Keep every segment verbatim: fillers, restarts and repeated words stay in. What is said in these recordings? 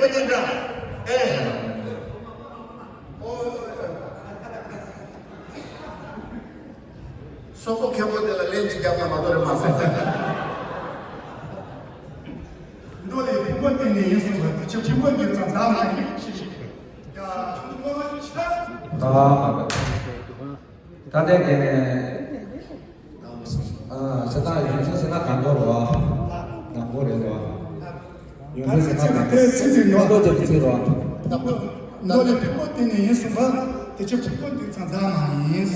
ཨེ། སོག་པོ་མཁན་པོ་དེ་ལ་ལན་ཅིག་རྒྱབ་ན་མ་གཏོགས་རེད་མ་ཟེར། མདོ་ལས་ཕུང་པོ་བརྟེན་ནས་ཡིན་གསུངས་པ་དེ་ཆོས་ཕུང་པོ་འདི་ཙམ་བདག་མ་ཡིན་ཞེས་བཤད། ཡ་ཆུང་ངུ་མ་ཆ། ད་མ་གཏོགས། ད་ལྟའི་གི་ཨ་ཞེ་དྲག་ཡོད་ཚད་ཞེ་དྲག་གང་འདྲ་རོ། ནག་པོ་རེད་རོ། ཡོད་ཚད་ཞེ་དྲག་གང་འདྲ། དེ་ཚིག་ཚིག་ནོར་ཏོ་ཅེས་ཚིག་རོ། མདོ་ལས་ཕུང་པོ་བརྟེན་ནས་ཡིན་གསུངས་པ་དེ་ཆོས་ཕུང་པོ་འདི་ཙམ་བདག་མ་ཡིན།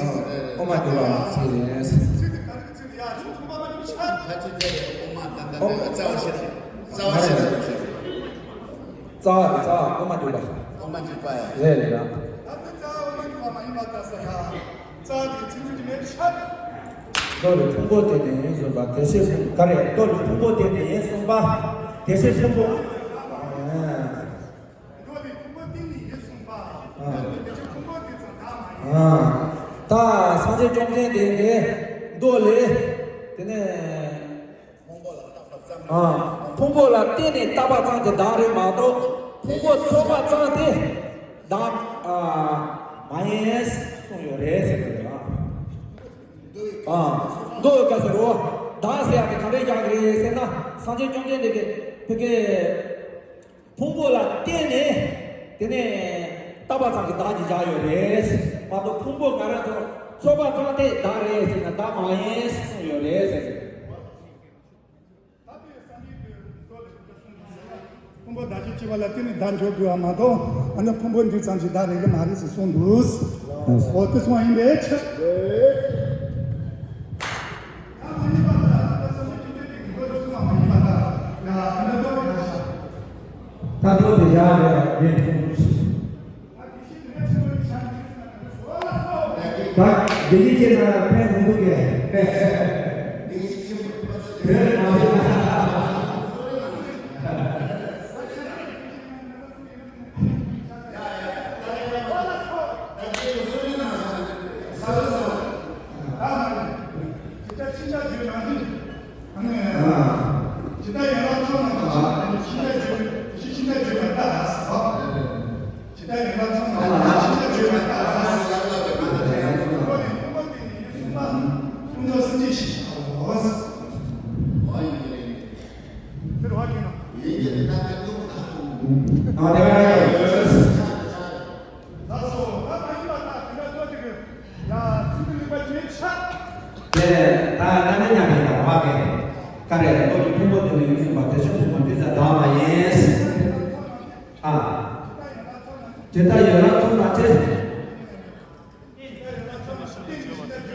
ཨོ་མ་དེ་བ་ཚིག་རེད། ཚིག་དེ་ག་རེ་ཚིག་དེ་ཡ་ཆུང་ངུ་མ་ཆ། ད་ཅི་དེ་རེད། ཨོ་མ་ད་ད་ད་རྩ་བ་ཤེས་རེད། རྩ་བ་ཤེས་རེད། རྩ་བ་རེད། རྩ་བ་ཨོ་མ་འདུག་པ། ཨོ་མ་འདུག་པ་ཡ། རེད་རེད་ཡ། ད་ལྟ་རྩ་བ་མི་འདུག་པ་མ་ཡིན་པ་ལྟ་ས་ཡ། རྩ་བ་དེ་ཚིག་ཚིག་དེ་མེད་ཤག་མདོ་ལས་ཕུང་པོ་བརྟེན་ནས་ཡིན་གསུངས་པ་དེ་ཕྱིར་ཕུང་ག་རེ། མདོ་ལས་ཕུང་པོ་བརྟེན་ནས་ཡིན་གསུངས་པ་དེ་ཕྱིར་ཕུང་པོ། མདོ་ལས་ཕུང་པོ་བརྟེན་ནས་ཡིན་གསུངས་པ་དེ་ཕྱིར་ཕུང་པོ་དེ་ཙམ་བདག་མ་ཡིན། ད་སངས་རྒྱས་བཅོམ་ལྡན་འདས་ཀྱིས་མདོ་ལས་དེ་ནས། ཨ། ཕུང་པོ་ལ་བརྟེན་ནས་བཏགས་པ་ཙམ་དེ་བདག་རེད་མ་གཏོགས་ཕུང་པོ་ཚོགས་པ་ཙམ་དེ་བདག་ཨ་མ་ཡིན་གསུངས་ཡོད་རེད་ཟེར་གྱི་རེད། ཨ། མདོ་ཡི་སྐབས་སུ་རོ། བདག་ཟེར་ཡག་དེ་ག་རེ་རྒྱག་གི་རེད་ཟེར་ན། སངས་རྒྱས་བཅོམ་ལྡན་འདས་ཀྱིས་ཕ་གི་ཕུང་པོ་ལ་བརྟེན་ནས་དེ་ནས་བཏགས་པ་ཙམ་གྱི་བདག་ཅིག་བཞག་ཡོད་རེད། མ་གཏོགས་ཕུང་པོ་ང་རང་ཚོ་ཚོགས་པ་ཙམ་དེ་བདག་རེད་ཟེར་ན་བདག་མ་ཡིན་གསུངས་ཡོད་རེད་ཟེར། ཕུང་པོ་བདག་ཅེས་བྱ་བ་ལ་བརྟེན་ནས་བདག་འཇོག་དགོས་པ་མ་གཏོགས། ཨ་ནི་ཕུང་པོ་འདི་ཙམ་གྱིས་བདག་རེད་གི་མ་རེད་ཟེར་གསུངས་འདུག་འོ་དེ་གསུངས་པ་ཡིན་པའི་ཕྱིར། ད་མདོ་དེ་ཡག་རེད་ལ་ངས་མཐོང་། ད་དེ་ཡིན་ཅེ་ན་ཕན་མི་འདུག་གས། དེར་མ་ཕན་ན། ཇི་ལྟར་ཡན་ལག་ཚོགས་རྣམས་དང་ཕྱིར་ཕྱི་ནས་བརྗོད་པ་ལྟར། ཇི་ལྟར་ཡན་ལག་ཚོགས་རྣམས་དང་ཕྱིར་ཕྱི་ནས་བརྗོད་པ་ལྟར། ཀུན་རྫོབ་སེམས་ཅན་ཞེས་བྱའོ། དེར་བ་ཡིན་ནོ། ཡིན་གྱི་རེད་ད་དེ་ཀླུ་ད་ཀླུ། ཨ་དེ་ག་རེད། ལགས་སོ། ད་མ་ཡིན་པ་དག་དེ་འདྲ་ཚོ་ཅིག་གི་ཡ་ཚིག་གི་ལེགས་པ་ཇེ་ཆེ། དེ་ད་ན་ནི་ཉམས་ཡིན་ད་བ་གེ། ཀ་རེ་མདོ་ལས་ཕུང་པོ་དེ་ནི་ཡོད་ཚུལ་པ་དེ་ཕྱིར་ཕུང་པོ་འདི་ཙམ་བདག་མ་ཡིན། ཨ། དེ་ལྟར་ཡན་ལག་ཚོགས་རྣམས་ཀྱི།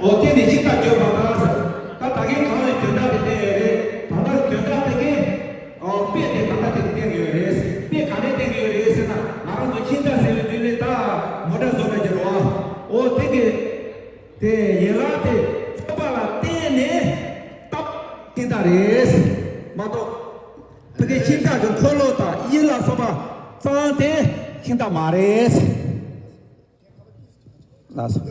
འོ་དེ་ནི་ཤིང་རྟ་བརྗོད་པ་དང་ཟེར། ད་ད་གིན་གང་ལས་དོན་དག་དེ་བསྟན་ཡོད་རེད། ད་ལྟ་དོན་དག་དེ་གིན། ཨོ་དཔེ་དེ་ད་ལྟ་དེ་གིན་བསྟན་ཡོད་རེད། དཔེ་ག་ནས་བསྟན་ཡོད་རེད་ཟེར་ན། ང་རང་ཚོ་ཤིང་རྟ་ཟེར་བའི་དུས་ལས་ད་མོ་ཊ་བཟོ་བའི་གི་རོ། འོ་དེ་གི་དེ་ཡན་ལག་དེ་ཚོགས་པ་ལ་བརྟེན་ནས་བཏགས་ཤིང་རྟ་རེད་མ་གཏོགས། ཕ་གི་ཤིང་རྟ་གི་འཁོར་ལོ་དང་དབྱིབས་ལ་སོགས་པ་ཙམ་དེ་ཤིང་རྟ་མ་རེད། ལགས་སོ།